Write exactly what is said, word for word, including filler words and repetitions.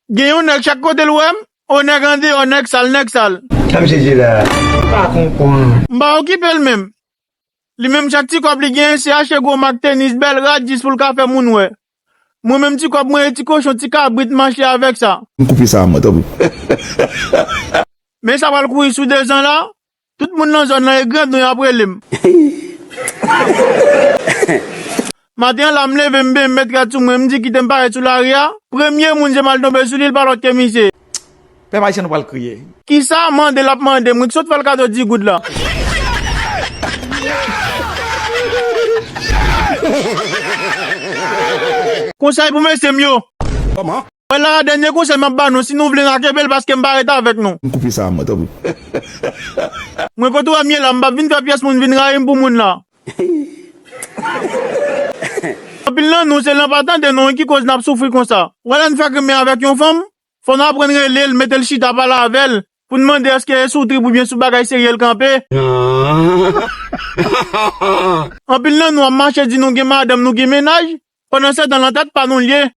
Gen yon nèg chak kote l wè m, o nèg andeyò, nèg sal, nèg sal. Sa misye di la? M pa konprann. M pa okipe l menm. Li menm chak ti kòb li genyen se achte gwo mak, tenis, bèl rad jis pou l ka fè moun wè. Mwen menm ti kòb mwen e ti kochon, ti kabrit mache avèk sa. M koupe sa a mwen, tanpri. Men sa pral kouri sou dezan la, tout moun nan zòn nan e grandon y ap rele m. Maten an la m leve m benyen m met rad sou mwen, m di kite m parèt sou lari a. Premye moun je m al tonbe sou li, l pa lòt ke misye. Pèp ayisyen nou pral kriye. Kisa mande l ap mande m wi, ki sot fè l kado di goud la? Konsèy pou mesye m yo. Kòman? Wè la, dènye konsèy m ap ba nou, si nou vle n a kenbe l paske m pa ret avèk nou. M koupe sa a mwen, tanpri. Mwen kote w wè m ye la, m p ap vin fè pyès moun vin rayi m pou moun la. Anpil nan nou, se lè n pa tande non ki koz n ap soufri konsa. Wè lè n fè grenmen avèk yon fanm, fò n aprann rele l, mete l chita, pale avè l, pou n mande èske e sou trip oubyen sou bagay serye l kanpe. Anpil nan nou ap mache di nou gen madanm, nou gen mennaj, pandan se tan nan tèt pa nou l ye.